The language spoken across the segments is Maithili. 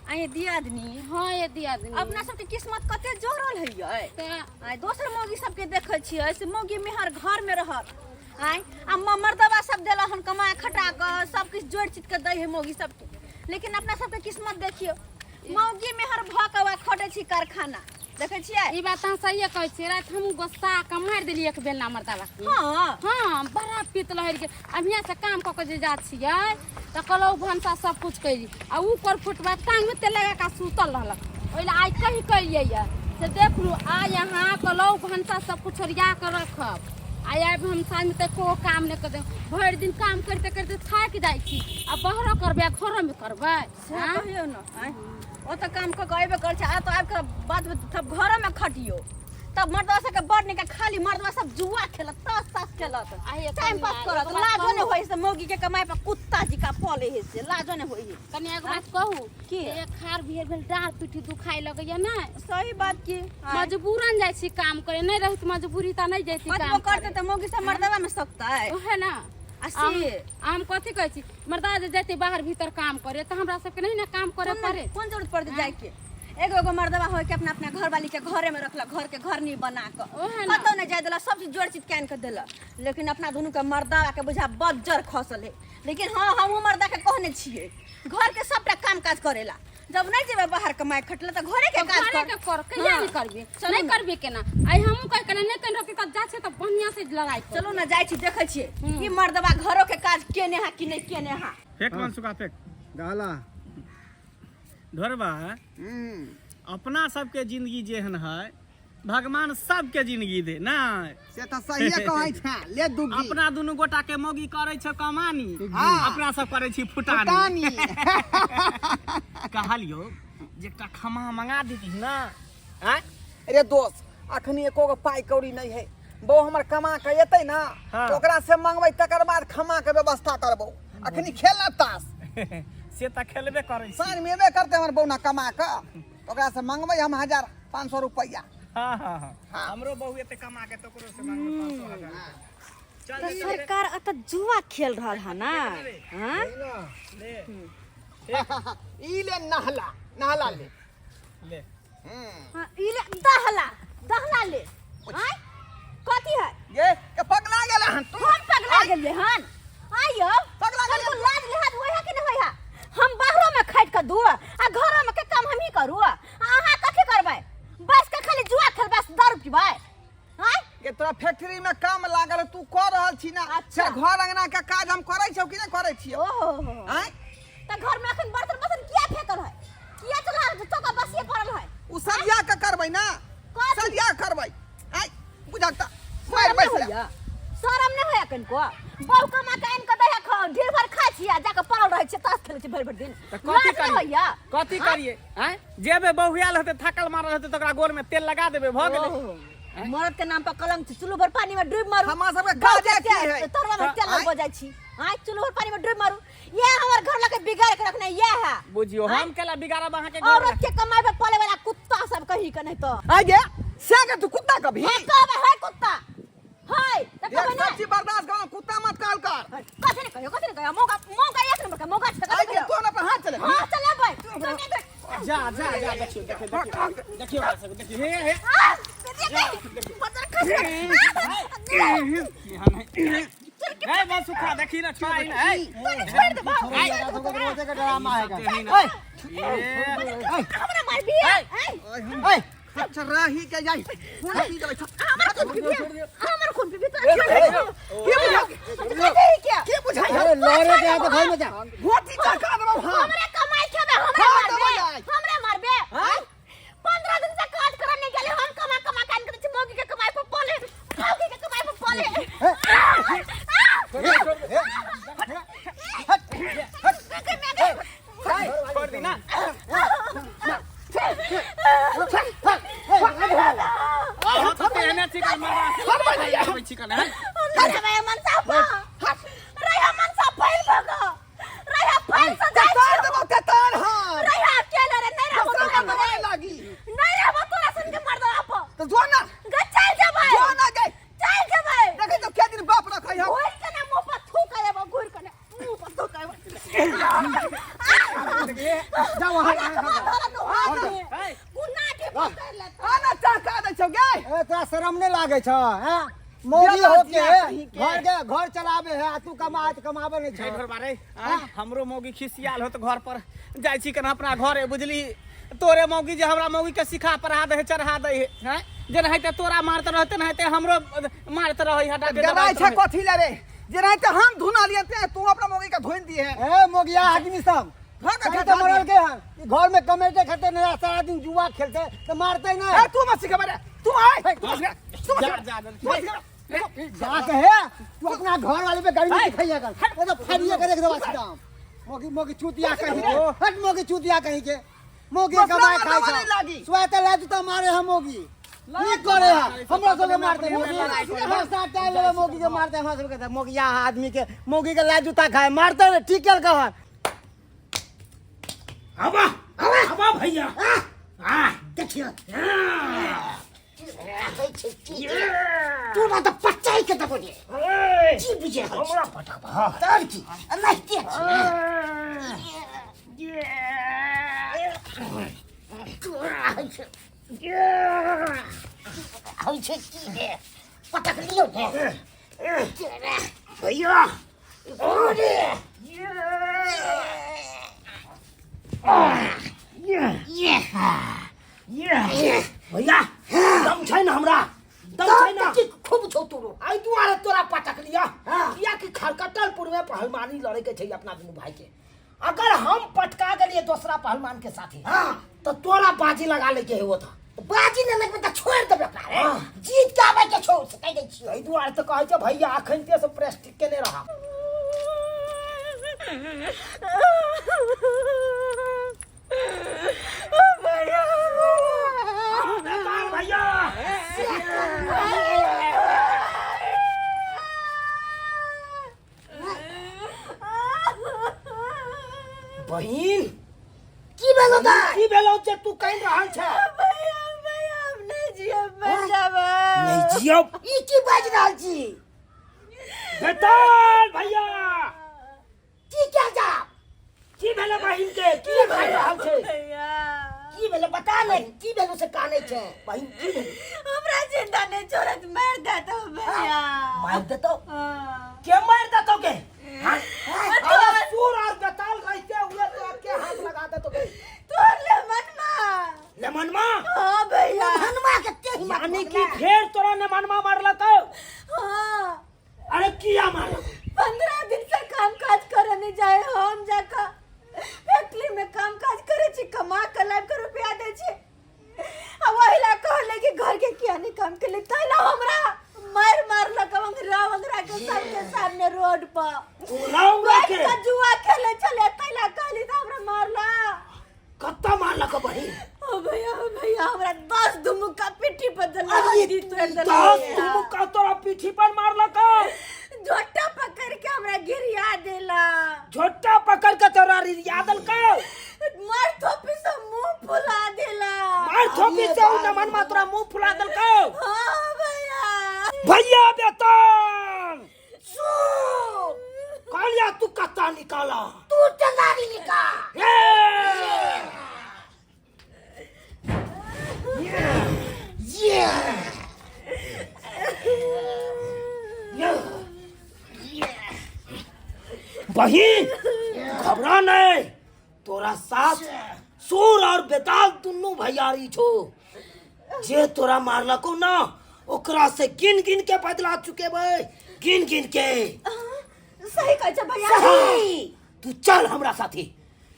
आइ दियादनी। हाँ ये दियादनी, अपना सबके किस्मत कते जोड़ल है यै। तऽ आइ दोसर मौगी सबके देखै छियै से मौगी मेहर घर में रहत, आइ आ मर्दबा सब देला हन कमा खटा कऽ सब किछु जोड़ि चित कऽ दै है मौगी सबके, लेकिन अपना सबके किस्मत देखियौ, मौगी मेहर भऽ कऽ वा खटै छी कारखाना, देखै छियै। ई बात अहाँ सहिए कहै छियै। राति हमहूँ गुस्सा कऽ मारि देलियै एक बेलना मर्दाबा के। हाँ। हाँ, बड़ा पीत लहरि गेल। अब हियाँ से काम कऽ के जे जा छियै तऽ कहलहुँ भनसा सब कुछ कैली आ ऊ कर फुटबा टांग में तेल लगा कऽ सुतल रहलक। ओहि लए आइ कहि कलियै यऽ से देख लू, आइ अहाँ कहलहुँ भनसा सब कुछ ओरिया कऽ रखब, आइ आबि हम साँझमे तऽ एको काम नहि कऽ देब। भरि दिन काम करिते करिते थाकि जाइ छी, आ बाहरो करबै आ घरोमे करबै। सएह आँय? कहियौ ने, आँय ओतऽ काम कऽ कऽ अयबे करै छै, आ तऽ आबि कऽ बादमे तब घरोमे खटियौ तब मर्दवा सबके बड़ नीक, खाली मर्दवा सब जुआ खेलत, ताश ताश खेलत, आइ टाइम पास कनिया, करत। एगो बात लाजो नहि कहू? होइ से मौगी के कमाइ पर कुत्ता जिका पले है, से लाजो नहि होइ है। कनि एगो बात कहू? की? एक खार भेल भेल डाँड़ पीठी दुखाइ लगैया ने। सही बात की आँय। मजबूरन जाइ छी काम करे, नहि रहैत मजबूरी तऽ नहि जैती कतबो काम करतै करे। तऽ मौगी सब मर्दवा मे सकतै? ओहे ने। आ से हम कथी कहै छी, मर्दा जे जैते बाहर भीतर काम करे तऽ हमरा सबके नहीं ने काम करे पड़े? कोन जरूरत पड़तै जाइके? एगो एगो मर्दवा होय के अपना अपना घरवाली के घरे में रखलक, घर के घर नहीं बना के ओहे ना। कतौ नहीं जाय देलक, सब चीज जोड़ चित के आनि के देलक, लेकिन अपना दुनू के मर्दवा के बुझा बज्जर खसल है। लेकिन हाँ, हमहूँ मर्दा के कहने छियै घर के सबटा काम काज करेला, जब नहीं जेबै बाहर कमाए खटले तऽ घरे के काज घरे कर। के कर, कहिया हाँ। नहीं करबे? चलू नहीं ना। करबे केना? आइ हमहूँ कहि के नहि कहि रहती तब जा छियै तऽ बढ़िआँ से लड़ाई करबै। चलू ने, जाइ छी, देखै छियै ई मर्दवा घरो के काज केने हा कि नहीं केने हा। फेंक मन सुखा फेंक। डाला ढोरबा, अपना सबके जिंदगी जेहन है भगवान सबके जिंदगी दे ना। से तऽ सहिए कहै छै, ले दुगी। अपना दुनू गोटा के मौगी करै छै कमानी, हाँ। अपना सब करै छी फुटानी। फुटानी। कहलियो जे एकटा खमा मंगा देती ना। आँय? अरे दोस्त, अखनी एको गो पाइ कौड़ी नहीं है। बौ हमर कमा के एतै ना, हाँ। तऽ ओकरा से मंगबै, तकर बाद खमा के व्यवस्था करबौ। अखनी खेल ना ताश। से तऽ खेलबे करै छी। साँझ में एबे करतै हमर बौना कमा के, ओकरा से मंगबै हम 1500 रुपैआ। हाँ हाँ हाँ। हाँ। हमरो बहू एते कमा के तो ओकरो से मांगबै 500 हजार रुपैआ। चल तऽ चल, सरकार अतऽ जुआ खेल रहल है ना? हाँ? ले। ई ले, नहला नहला ले। ले। हाँ, ई ले दहला दहला ले। आँय? कथी है? ये के पगला गेल हन तू? हम पगला गेलियै हन? आइयो पगला गेलियै। कनको लाज लिहाज होइ है कि नहि होइ है? हम बाहरो में खटि कऽ दू आ घरो में के काम हमही करू, आ अहाँ कथी करबै? बस के खाली जुआ खेलबै, दारू पीबै? आँय? ये तोरा फैक्ट्री में काम लागल है, तू कर रहल छी ना? अच्छा। से घर अंगना के काज हम करै छियौ कि नहि करै छियौ? ओहो। आँय? तऽ घर में अखन बर्तन बर्तन किया फेकल है? किया चूल्हा चौका बसिए पड़ल है? उ सरिया के करबै ना। कथी? सरिया के करबै। आँय बुझक तऽ मारि शरम नहि बैस जा। होइया? शरम नहि होइया कनिको? बहु कमा के आनि कऽ दै है, खाओ, ढेर भर खाइ छी आ जाकऽ पड़ल रहै छी, ताश खेलै छी भरि भरि दिन। तऽ कथी लाज नहि करियै? होइया? कथी करियै? आँय, जेबे बहुआयल हेतै, थाकल मारल हेतै तऽ ओकरा गोर में तेल लगा देबै, भऽ गेलै। ओहो, मरद के नाम पर कलंक छै। चुल्लू भर पानी में डूब मारू। हमरा सबके बहु काजे के की है? तरवा में तेल आँय? लगबऽ जाइ छी। आँय, चुल्लू भर पानी में डूब मारू। ये हमर घर लके बिगाड़ के रखने ये है। बुझियो, हम केला बिगाड़ब अहाँके घर? औरत के कमाई पे पले वाला कुत्ता सब कहीं के नहीं तो। आइ गे, से के तू कुत्ता कभी? हाँ, कहबे है कुत्ता हाय त देख, कहबे सब चीज बर्दाश्त करो, कुत्ता मत कहल कर। कथी ने कहियो, कथी ने कहियो? मौका मौका एक नंबर के मौका छै, आइ कथी गे, कहियो? तू हमरा पर हाथ चले। हां, चलेबै। चलेबै। जा जा जा, देखियो देखियो देखियो देखियो ओकरा सबके, देखियो हे हे। आ, देखियो, बदर खस। ए बस सुखा देखी ना छोड़ ना ए। छोड़ दे बाबू। रोजे के ड्रामा है। ए, हमरा मारबी? ए, ओए खचराही के जाई खून पी देबै। हमरा खून पीबी? हमर खून पीबी तो की बुझाई? क्या? की बुझाई? अरे लड़े के आ तो घर में जा। गोटी चढ़ा देबौ। हां, हमरे कमाई खेबे? हमरे खा मारबे? देबौ जाय। हमरे मारबे? हैं? 15 दिन से काज करऽ नहीं गेले। हम कमा कमा के आनि के दै छी, मौगी के कमाई पर पले, मौगी के कमाई पर पले। छोड़ दी ना। अहाँ तऽ तेहने चिकन मरबा चिकन है। हम नहीं मन साफा रहा, मन साफ फैल भगा रहा, फैल से जाय तेतार छी। देबौ तेतार। हां, रहा अकेले रे, नहीं रहबो दोसरा तोरा के मरे संगे। लागी। नहीं रहबो तोरा संगे, मर दो आप। तो जो ना गे चल जेबै। जो ना गे। चल जेबै। देखै तो के दिन बाप रखै हम। घुर के ना मुंह पर थूक आएबो, घुर के ना मुंह पर थूक आएबो। जा वहां। शरम नहीं लागे छ हैं मौगी जला होके जिया कहीं के। घर के घर चलावे है आ तू कमा कमाबे नहीं छै छ घर बारे हमरो मौगी खिसियाल होत घर पर जाइ छी केना अपना घरे बुझली तोरे मौगी जे हमरा मौगी के सिखा पढ़ा दे है चढ़ा दे है हैं जेनाहिते तोरा मारते रहते तेनाहिते हमरो मारते रहै है डाके डराइ छै कथी ले रे जेनाहिते हम धुना लिए ते तू अपना मौगी के धुन दिए ए मोगिया आदमी सब हाँ, कहीं तो मरल के हन ई घर में कमेटे खाते नहीं सारा दिन जुआ खेलते तो मारते ए नहीं तू मत सिखा रे तू आए तू मत सिखा तू मत जा, सिखा जा, तू मत सिखा जा के है तू अपना घर वाले पे गर्मी दिखाइए कर वो तो फाड़िए के देख दवा सीधा मोगी मोगी चूतिया कहीं के हट मोगी चूतिया कहीं के मोगी दोसरा कमाए मरदवा खाए नहीं लागी। स्वाते ला जूता मारे हम मोगी नीक करे है हमरा सबके मारते मोगी भरोसा टाइम लेवे मोगी के मारते हमरा सबके मोगिया आदमी के मोगी के ला जूता खाए मारते रे ठीक केल कह आवा आवा भैया आ देखियो तोरा तऽ पचाइ के देबो रे की बुझे हमरा पटकबा तर की एनाहिते छै तोरा होइ छै होइ छै की रे पटक लियौ ने भैया अरे भैया दम छै ने हमरा दम छै ने की खूब छौ तोरो एहि दुआरे तोरा पटक लिया हाँ। कियाकि खरकटलपुर में पहलवानी लड़े के छै अपना दुनू भाई के अगर हम पटका गेलिए दोसरा पहलवान के साथे हाँ। तो तोरा बाजी लगा ले के है वो था बाजी ने लगबे तऽ छोड़ि देबै ओकरा रे हाँ। जीत के आबै के छौ से कहि दै छियौ एहि दुआरे तऽ कहै छै भैया अखनते से प्रेस्टिक केने रहा भैया बहिन की भेलो दाइ की भेलौ जे तू कहि रहल छै भैया भैया हम नहीं जियब मर जाब नहीं जियब ई की बाजि रहल छी बेताल भैया की क्या जा की भेलै बहिन के की भए रहल छै भैया की भेलो बता ने की भेलो से काने छै बहिन की भेलै हमरा जिंदा नहीं छोड़त मार देत भैया मारि देतौ हाँ। के मारि देतौ के हाँ? अरे सूर और बेताल रहते हुए तो के हाथ लगा देतौ के तोर ले मनमा लेमनमा हाँ भैया हनुमा के ते हिम्मत यानी भऽ कि गेलै। फेर तोरा नेमनमा मारलकौ हाँ अरे किया मारलकौ 15 दिन से काम काज करे नहीं जाए हम जाकर फैक्ट्री में काम काज करे छी कमा के लाइब के रुपया दे छी आ वही ला कहले कि घर के किया नहीं काम के लिए तैला हमरा मार मार लग अंगरा अंगरा के सबके सामने रोड पर रौरा के बैठ के जुआ खेले चले तैला कहली त हमरा मारला कत्ता मारलक बहिन ओ भैया ओ भैया हमरा 10 दुमुक्का पिट्ठी पर देला अरे हड्डी तोड़ देला 10 दुमुक्का तोरा पीठी पर मारलक झोटा पकड़ के हमरा गिरिया देला झोटा पकड़ के तोरा रिरिया देलकौ मार थोपी से मुंह फुला देला मार थोपी से उ नमन मा तोरा मुंह फुला देलकौ हाँ भैया भैया बेतन कहलिया तू कत्ता निकाला तू चंगारी निकाल ए! ये बहिन घबरा नहीं तोरा साथ सूर और बेताल दुनू भैयारी छो जे तोरा मारलको ना ओकरा से गिन गिन के बदला चुकेबै गिन गिन के सही कहै छै भैया सही तू चल हमरा साथी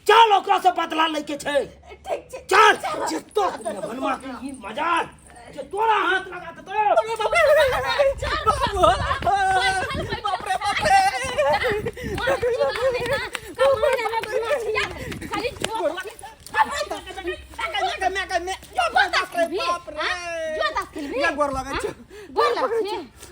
चल ओकरा से बदला लैके छै ठीक छै चल जे तो भनमा के ई मजाल जे तोरा हाथ लगा देतौ बाप रे बाप रे गोर लगै छौ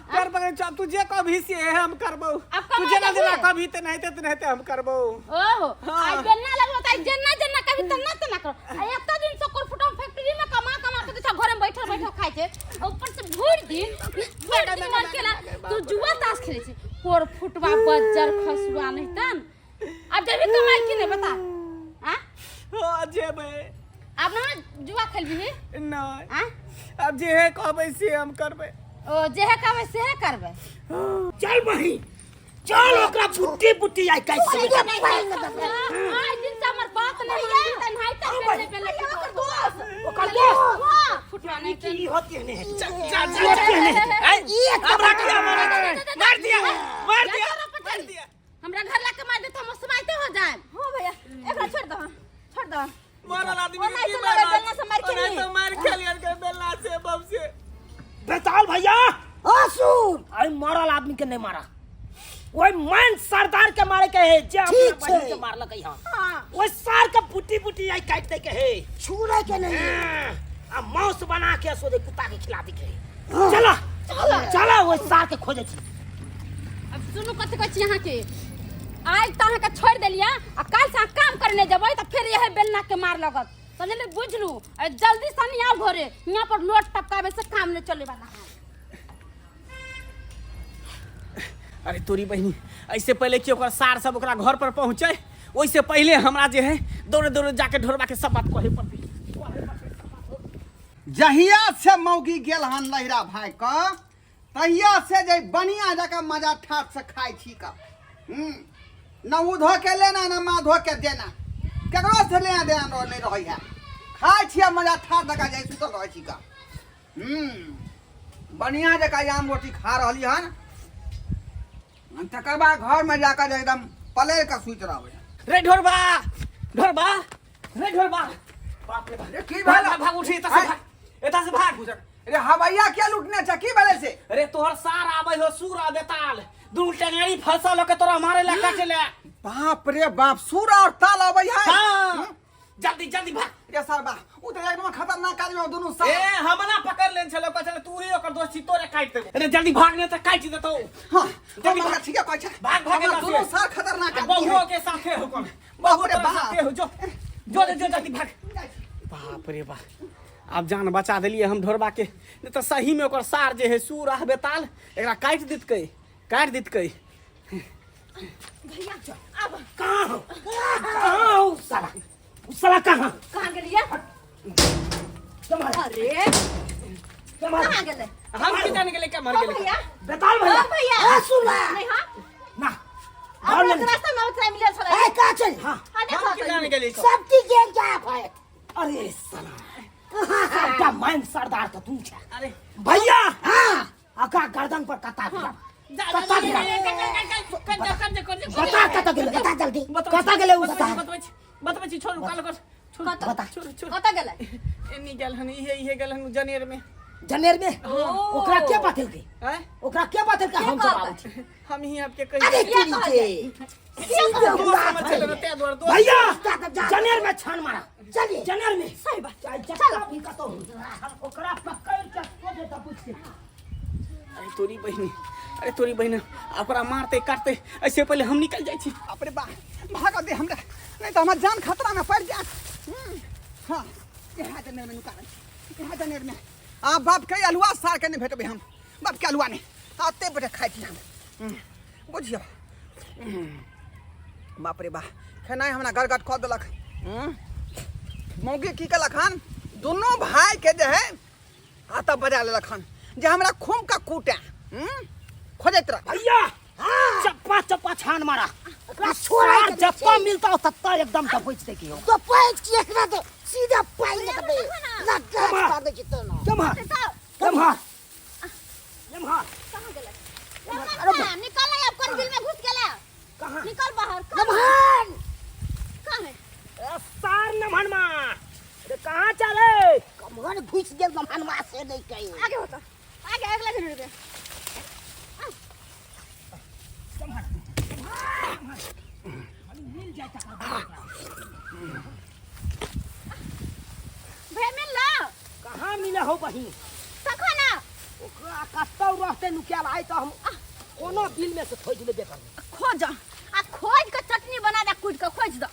पैर पकड़ै छौ, आब तू जे कहबही से हम करबौ। आब तू कमा जेना जेना लेबही? कहबही तेनाहिते तेनाहिते हम करबौ। ओहो हाँ। आई बेलना लगलो त जेना जेना कभी तना तना करो आ एत दिन से कोरफुटम फैक्ट्री में कमा कमा के तो घर में बैठल बैठल खाइ छै आ ऊपर से भरि दिन मन केला तू जुआ ताश खेले छै कोरफुटवा बज्जर खसुआ नहीं तन अब जब कमाई की नहीं बता आ हाँ जेबै। आब ना जुआ खेलबी नहीं आ अब जे है कहबै से हम करबै ओ जेहे कहबै सेहे करबै चल बहिन चल ओकरा बुट्टी बुट्टी आइ कैसे आइ दिन से हमर बात नहीं मानती त नहीं त बेले बेले ओकर दोस्त ओकर दोस्त हां फुटवा नहीं की होती ने चल चल चल हमरा किया मारा मार दिया मार दिया मार दिया हमरा घर ला के मार दे त हम समाइते हो जाए हां भैया एकरा छोड़ दो छोड़ दो मरल आदमी ओनाहिते की मारे मारत? बेलना से मार खेली। ओनाहिते मार खेलियन के बेलना से बम से बेताल भैया असुर आई मरल आदमी के नहीं मारा ओए मन सरदार के मारे के है जे अपना ठीक बहिन छै। के मारलक है हां ओए सार के बुट्टी बुट्टी आई काट दे के है छुड़े के नहीं आ मांस बना के सोदे कुत्ता के खिला दे के है चला चला ओए सार के खोजे छी अब सुनू कथी कहै छी अहाँके आइ तऽ अहाँके छोड़ि देलियै आ काल्हि से अहाँ काम करने जेबै तऽ फेर इएह बेलना के मार लगत समझलियै बुझलू आ जल्दी से नहीं आउ घरे यहाँ पर लोट टपकाबै से काम नहीं चले वाला है अरे तोरी बहिनी ऐसे पहले कि ओकर सार सब ओकरा घर पर पहुँचे ओहिसे पहले हमरा जे है दौड़े दौड़े जाके ढोरबा के सब बात कहे पड़तै जहिया से मौगी गेल हन लहिरा भाई क तहिया से जे बढ़िया जकाँ मजा ठाठ से खाइ छी का न उ धो के लेना न माँ धो के देना केकरो से लेना देना नहीं रहै है खाइ छियै मजा ठाठ जकाँ जाइ सुतल रहै छी का बढ़िया जकाँ आम रोटी खा रहली हन तकर बाद घरमे जाकऽ जे एकदम पलरि कऽ सुति रहबै रे ढोरबा ढोरबा रे ढोरबा बाप रे बाप रे की भाग भेल भाग उठी एतऽ से भाग एतऽ से भाग रे हवैया किया लुटने छै की भेलै से अरे तोहर सार आबै हो सूर आ बेताल दू टेंगारी फसल के तोरा मारे ला काटे ला बाप रे बाप सूर और ताल अबै है हाँ जल्दी जल्दी भाग रे सरबा उ तऽ एकदम खतरनाक आदमी हो दुनू सार ए हमरा पकड़ लेन छलो कहै छलो तू ही ओकर दोस्त छी तोरे काटि देबो अरे जल्दी भाग नहीं तऽ काटि देतौ हां जल्दी हमरा भाग। ठीके कहै छै भाग, भाग हमरा एतऽ दुनू से। सार खतरनाक आदमी बहुओ है। के साथे हो कोन बाप रे तोरा बाप। साथे हो जो जो जो जल्दी भाग बाप रे बाप आब जान बचा देलियै हम ढोरबा के नहीं तऽ सही में ओकर सार जे है सूर आ बेताल एकरा काटि देतकै काटि देतकै भैया अब कहाँ हो कहाँ हो साला उ साला कहाँ कहाँ गेलियै तुम्हारा अरे तुम्हारा कहाँ गेलै हम की जाने गेलै के मर ओ गेलै भैया बेताल ओ भैया भैया ए सुनला नहीं हाँ ना अब घर में रास्ता में उतरा मिलल छलै ए का छै हाँ हाँ देखो हम की जाने गेलै सब की गेल जा भाई अरे साला सबटा मान सरदार तो तू छे अरे भैया हां अका गर्दन पर कत्ता गिरा जा कत्ता गिरा कर जा कर जा कर जा बता कत्ता गेलै बता जल्दी कत्ता गेलै उ सार बतबै छी बतबै छी छोड़ू काल कर छोड़ू बता छोड़ू छोड़ू कतऽ गेलै एनी गेल हन इहे इहे गेल हन जनेर में जनेर में ओकरा के बतेलकै हैं ओकरा के बतेलकै हम सब आबै छी हम ही आपके कहि अरे किया की कहलियै? के सीधे दोस्त हुआ समझ छलै ने ताहि दुआरे दोस्त भैया जा, जा। जनेर में छान मारा चलिए जनेर में सही बात चाहे जत्ता भी कतौ हम ओकरा पकड़ के सोझे दबोच के अरे तोरी बहिनी अरे तोरी बहिनी आ ओकरा मारते काटते ऐसे पहले हम निकल जाइ छी बाप रे बा भाग दे हमरा नहीं तो हमर जान खतरा में पड़ जाए हाँ यहाँ जनेर में नुका रहल यहाँ जनेर में आ बाप के अलुआ सार के नहीं भेटबै हम बाप के अलुआ नहीं आते बटे खाइ छी हम बुझियौ बाप रे बा खेनाइ हमरा गड़गड़ कऽ देलक मौगी की केलक हन दुनू भाई के जे है आता बजा लेलक हन जे हमरा खूम का कूटे खोजैत रह भैया चप्पा चप्पा छान मारा एकरा छोड़ै के सार जप्पा छै। मिलता हो तत्ता एकदम दबोच दे की हो तो पैंच की एकरा तो सीधा पाइन में दबे ना गाछ पार दे छी तो ना जम्हार जम्हार जम्हार कहाँ गेलै निकल ना अब कौन बिल में घुस गेलै कहाँ निकल बाहर कहाँ नमहन कहाँ है ए, सार नमहन मा अरे कहाँ चले कमहन घुस गेल नमहन मा से नहीं कही आगे होता आगे अगला दिन रुपया भैया मिल ला कहाँ मिले हो बहिन तखो ना ओकरा कतौ रहते नुकायल आइ तऽ हम कोनो बिल में से खोजि लेबे करबै खोज आ खोज के चटनी बना दे कूट के खोज दो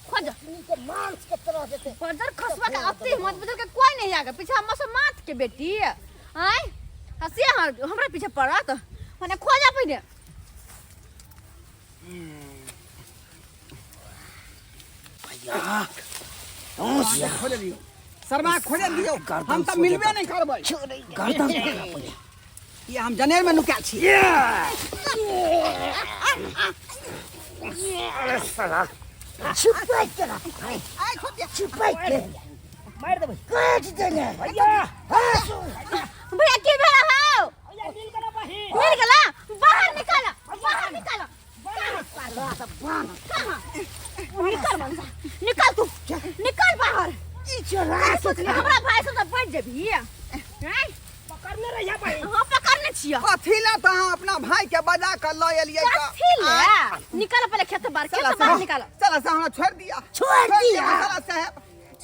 खोज के मांस के तरह जेते बजर खसवा के अति हिम्मत बजर के कोई नहीं आगे पीछे हम सब माथ के बेटी आय हंसी हमरा पीछे पड़त मने खोजा पहिने भैया खोले दियौ शर्मा खोले दियौ हम तऽ मिलबे नहि करबै गर्दन पकड़ा पहिले ई हम जनेर में नुकायल छी अरे साला छुपाई के रख आइ खोल दिया छुपाई के मार देबै काट देने भैया भैया की भेला हौ भैया मिल गेला बहिन मिल गेला बाहर निकाल बाहर निकाल कहाँ निकाल मनसा निकाल तू निकाल बाहर ई चोरा सोचली हमरा भाई सब तऽ बच जेबही हैं पकड़ने रहिया बहिन हाँ पकड़ने छियै कथी ला तऽ अहाँ अपना भाई के बजा कऽ लऽ एलियै तऽ कथी ले निकाल पहिले खेत बाहर चला खेत बाहर निकाल चला साहब हमरा छोड़ दिया छोड़ दिया। चला साहब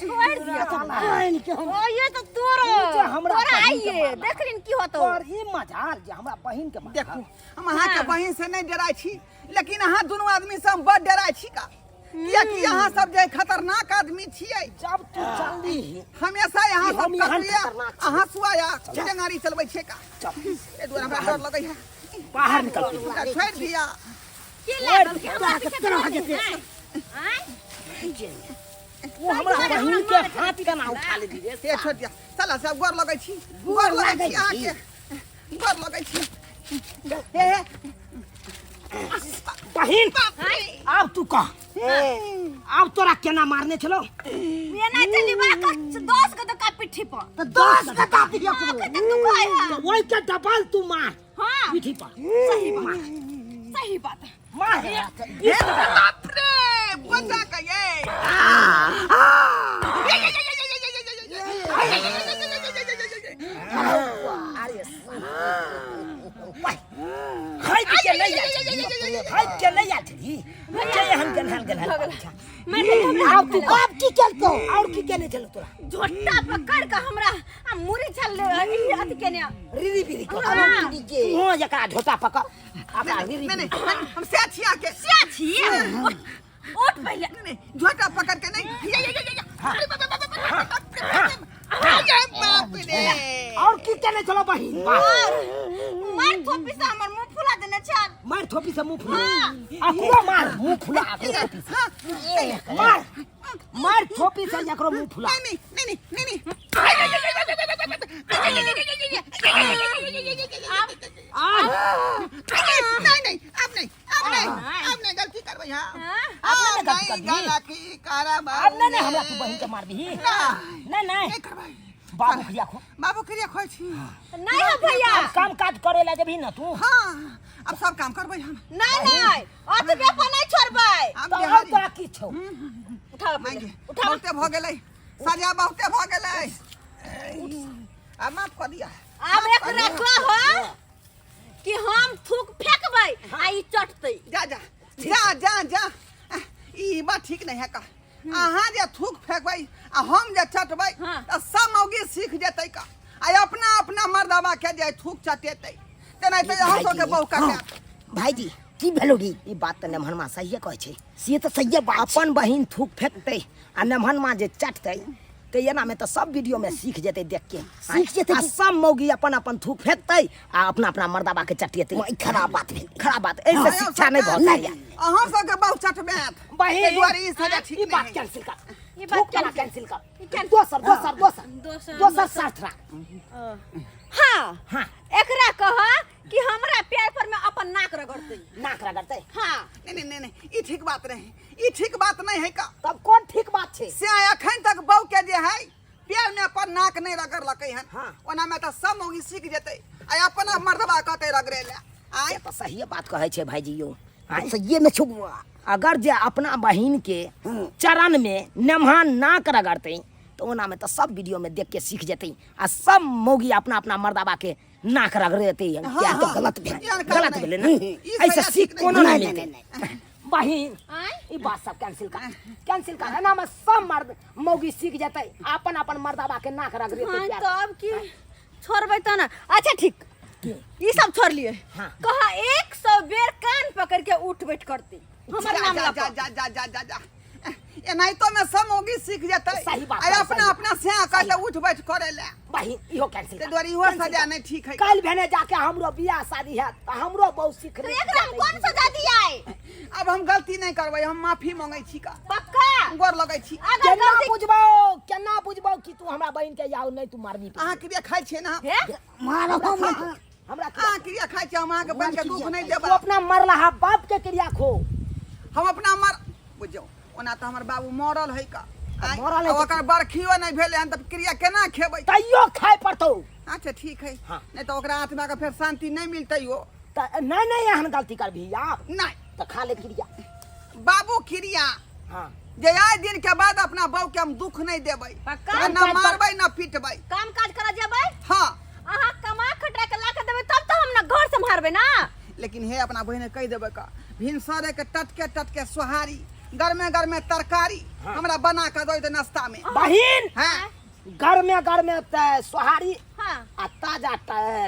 छोड़ दिया बहिन के हम ओ ये तो तोरो ई जे हमरा तोरा बहिन के आइए मारलक। देख लिन की होतो और ई मजाल जे हमरा बहिन के मारलक। देखू हम अहाँके हाँ। बहिन से नहीं डराइ छी लेकिन अहाँ दुनू आदमी से हम बड़ डराइ छी का कियाकि अहाँ सब जे खतरनाक आदमी छियै जब तू चलली हमेशा यहाँ ई सब हम एहन ककरिया खतरनाक छियै। अहाँ सुआया टेंगारी चलबै छियै का चल एहि दुआरे हमरा डर लगै है बाहर निकल तू। हमरा छोड़ि दिया की लागल कि हमरा पीछे दौड़ै है? आँय? वो हमरा बहिन के हाथ केना उठा लेली रे से छोड़ि दिया चला सब गोर लगै छी गोर लगै छी अहाँके गोर लगै छी हे हे बहिन आब तू कह आब तोरा केना मारने छलो ये नहीं चली बा का 10 गो का पिट्ठी पर तो 10 गता दिया हाँ, कते दुखाय है ओहि के डबल तू मार हाँ पीठी पर सही बात सही बात मार हे बाप रे बचा के ये खाइ के नहीं आयल छली खाइ के नहीं आयल छली जे एहन गेलहन गेलहन आब तू बाप की केलको और की केने छलो तोरा झोटा पकड़ के हमरा आ मुरी छल अथी केने रिरी बिरी कर हाँ। तू हो जकरा झोटा पकड़ अपना रिरी नहीं नहीं हम से छी आके क्या छी उठ पहले नहीं झोटा पकड़ के नहीं ये ये ये ये अरे बाप बाप बाप अरे बाप रे और की केने छलो बहिन मार मार थोपी से हमर मुंह फुला देने छल मार थोपी से मुंह फुला अकरो मार मुंह फुला अकरो थोपी से मार मार थोपी से एकरो मुंह फुला नहीं नहीं नहीं नहीं नहीं नहीं अब नहीं अब नहीं अब नहीं गलती करबै हम अब नहीं गलती करबही। गलती करब अब नहीं नहीं हमरा तू बहिन के मारबही नहीं नहीं नहीं नहीं करबै बाबू क्रिया खो बाबू क्रिया खोइ छी नहीं हो भैया अब काम काज करे ला जेबही ना तू हाँ अब सब काम करबै हम नहीं नहीं अतबे पर नहीं छोड़बै हम तो और बिहारी तोरा की छौ उठाओ मांगे उठाओ बहुते भऽ गेलै सजा बहुते भऽ गेलै आब माफ कऽ दिया आब एकरा कह कि हम थूक फेंकबै आ ई चटतै जा जा जा जा जा ई बात ठीक नहीं है का अहाँ जे थूक फेंकबै आ हम जे चटबै हाँ। तऽ सब मौगी सीख जेतै का आ अपना अपना मर्दबा के जे थूक चटेतै तेनाहिते अहाँ सबके बहु कटायत भाईजी की भेलो रे ई बात तऽ नेमहनमा सहिए कहै छै से तऽ सहिए बात छै। अपन बहिन थूक फेंकतै आ नेमहनमा जे चटतै तऽ एनामे तऽ सब वीडियो में सीख जेतै देख के सीख जेतै आ कि? सब मौगी अपन अपन थूक फेंकतै आ अपना अपना मर्दाबा के चटिएतै ई खराब बात भेल खराब बात एहिसँ शिक्षा नहि भऽ नहि। सकैए अहाँ सबके बहु चटबैत बहिन ताहि दुआरे ई सजा ठीक ई बात नहीं है कैंसिल कर ई बात थूक वाला कैंसिल कर ई कैंसिल। दोसर दोसर दोसर दोसर, दोसर शर्त राख हाँ हाँ एकरा कह कि हमरा पैर पर में अपन नाक रगड़तै नाक रगड़तै हाँ नहीं नहीं नहीं नहीं ई ठीक बात नहीं ई ठीक बात नहीं है का तब कोन ठीक बात छै से अखन तक बहु के जे है पैर में अपन नाक नहीं रगड़लकै हन हाँ। ओना में तऽ सब मौगी सीख जेतै आ अपना मर्दबा कहतै रगड़े ले आँय से तऽ सहिए बात कहै छै भाईजी यौ आँय? सहिए में छौ अगर जे अपना बहिन के चरण में नेमहान नाक रगड़तै तऽ ओना में तऽ सब वीडियो में देख के सीख जेतै आ सब मौगी अपना अपना मर्दाबा के नाक रगड़ेतै हाँ, क्या हाँ। गलत भेलै यार, गलत गलत नहीं। भेलै ने ई ऐसे सजा सीख ठीक कोनो नहीं। नहीं नहीं, मिलतै बहिन आँय? ई बात सब कैंसिल कर कैंसिल कर एना में सब मर्द मौगी सीख जेतै अपन अपन मर्दाबा के नाक रगड़ेतै हाँ प्यार तब की छोड़बै तऽ ना अच्छा ठीक ई सब छोड़ लिए हाँ। कहा 100 बेर कान पकड़ के उठ बैठ करती हमर जा नाम जा लऽ जा कऽ। जा जा जा जा जा एनाहितो में सब मौगी सीख जेतै सही बात आ है, अपना सही। अपना से कहतै उठ बैठ करे ले बहिन इहो कैंसिल ताहि कर दुआरे इहो सजा नहीं ठीक है काल्हि भेने जाके हमरो बियाह शादी हैत तऽ हमरो बहुत सीख तो एकरा हम कौन सजा दियाए अब हम गलती नहीं करबै हम माफी मांगै छी का पक्का गोर लगै छी। अगर केना गलती बुझबौ, केना बुझबौ कि तू हमरा बहिन के याओ नहीं तू मारबी? अहाँ क्रिया खाइ छियै ने? हे, मारब हम। हमरा अहाँ क्रिया खाइ छियै, हम अहाँके बहिन के दुख नहि तू देबै। अपना मरला बाप के क्रिया खो। हम अपना मर बुझियौ, ओना तऽ हमर बाबू मरल है का आँय, मरल है आ ओकर बरखियो नहि भेलै हन, तऽ क्रिया केना खेबै? तैयो खाय पड़तौ। अच्छा ठीक है। हाँ। नहि तऽ ओकरा आत्मा के फेर शांति नहि मिलतै ओ। तऽ नहीं नहीं, एहन गलती करबही आब? नहि। तऽ खा ले क्रिया। बाबू क्रिया। हाँ। जे आइ दिन के बाद अपना बहू के हम दुख नहि देबै। पक्का? आ न मारबै न पिटबै। काम काज करऽ जेबै? हाँ। अहाँ कमा खटा के ला के देबै तब तऽ हम ने घर सम्हारबै ना। लेकिन हे, अपना बहिन कहि देबै का भिनसरे के टटके टटके सोहारी, गरमे गरमे तरकारी हमरा बना के दऽ दे नाश्ता में। बहिन। हाँ। गरमे गरमे त सोहारी हाँ आ ताजा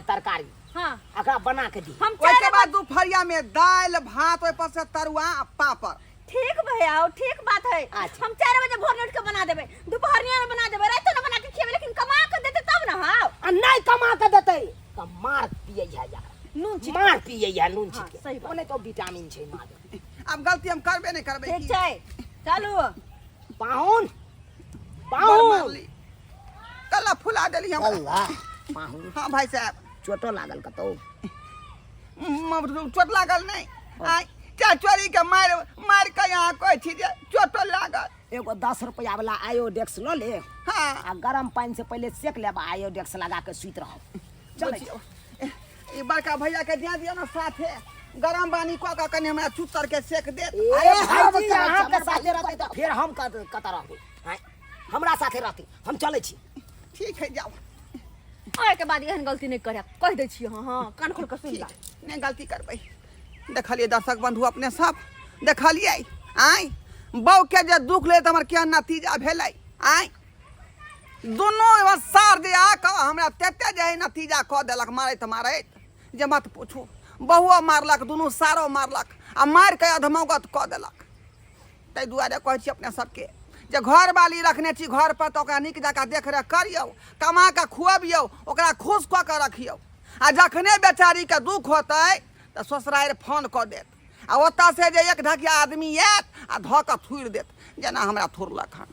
तरकारी। हाँ। एकरा बना के दी। हम ओहिके चारि बाद दुपहरिया में दालि भात, ओहि पर से तरुआ आ पापड़। ठीक भैया, ओ ठीक बात है। अच्छा। हम 4 बजे भोर में उठ के बना देबै, दुपहरिया में बना देबै, रातो में बना के खिएबै, लेकिन कमा के देते तब ना। हाँ। आ नहीं कमा के देतै तऽ मार पियै है यार। नून छिट। मार पियै है नून हाँ, छिट के। सही बात। ओने तो विटामिन छै मार। आब गलती हम करबे नहि करबै। ठीक की? छै, चलू। पाहुन। बड़ पाहुन। मारली, कल्ला फुला देली हमरा। अल्लाह पाहुन। हाँ भाई साहब। चोटो लागल कतौ? चोट लागल नहि, आइ चोरी के मारि मारि के यहाँ कहै छी जे चोटो लागल। एगो 10 रुपया वाला आयोडेक्स लऽ ले। हाँ। आ गरम पानि से पहिले सेक लेब, आयोडेक्स लगा के सुति रहब। चलै। बुझियौ, ई बड़का भैया के दे दियौ ने साथे, गरम पानी कऽ कऽ कनि हमरा चुत्तर के सेक देत। अरे भाईजी, हम अहाँके हमर साथे रहतै तऽ फेर हम कतऽ रहबै? आँय, हमरा साथे रहतै, हम चलै छी। ठीक है, जाउ। ओहिके बाद एहन गलती नहि करे, कहि दै छियै। हाँ हाँ, कान खोल के सुनि ठीक ला। नहि गलती करबै। देखलियै दर्शक बंधु, अपने सब देखलियै, आँय, बहूके जे दुख ले तऽ हमर केहन नतीजा भेलै। आँय, दुनू एगो सार जे आकऽ हमरा तते जे है नतीजा कऽ देलक मारैत मारैत जे मत पूछू। बहुओ मारलक, दुनू सारो मारलक आ मारि कऽ अधमौगत कऽ देलक। ताहि दुआरे कहै छी अपने सबके जे घरवाली रखने छी घर पर तऽ ओकरा नीक जकाँ देखरेख करियौ, कमा कऽ खुअबियौ, ओकरा खुश कऽ कऽ रखियौ। आ जखने बेचारीके दुख होतै तऽ ससुरारि फोन कऽ देत आ ओतऽ से जे एक ढकिया आदमी आयत आ धऽ कऽ थुरि देत, जेना हमरा थुरलक हन।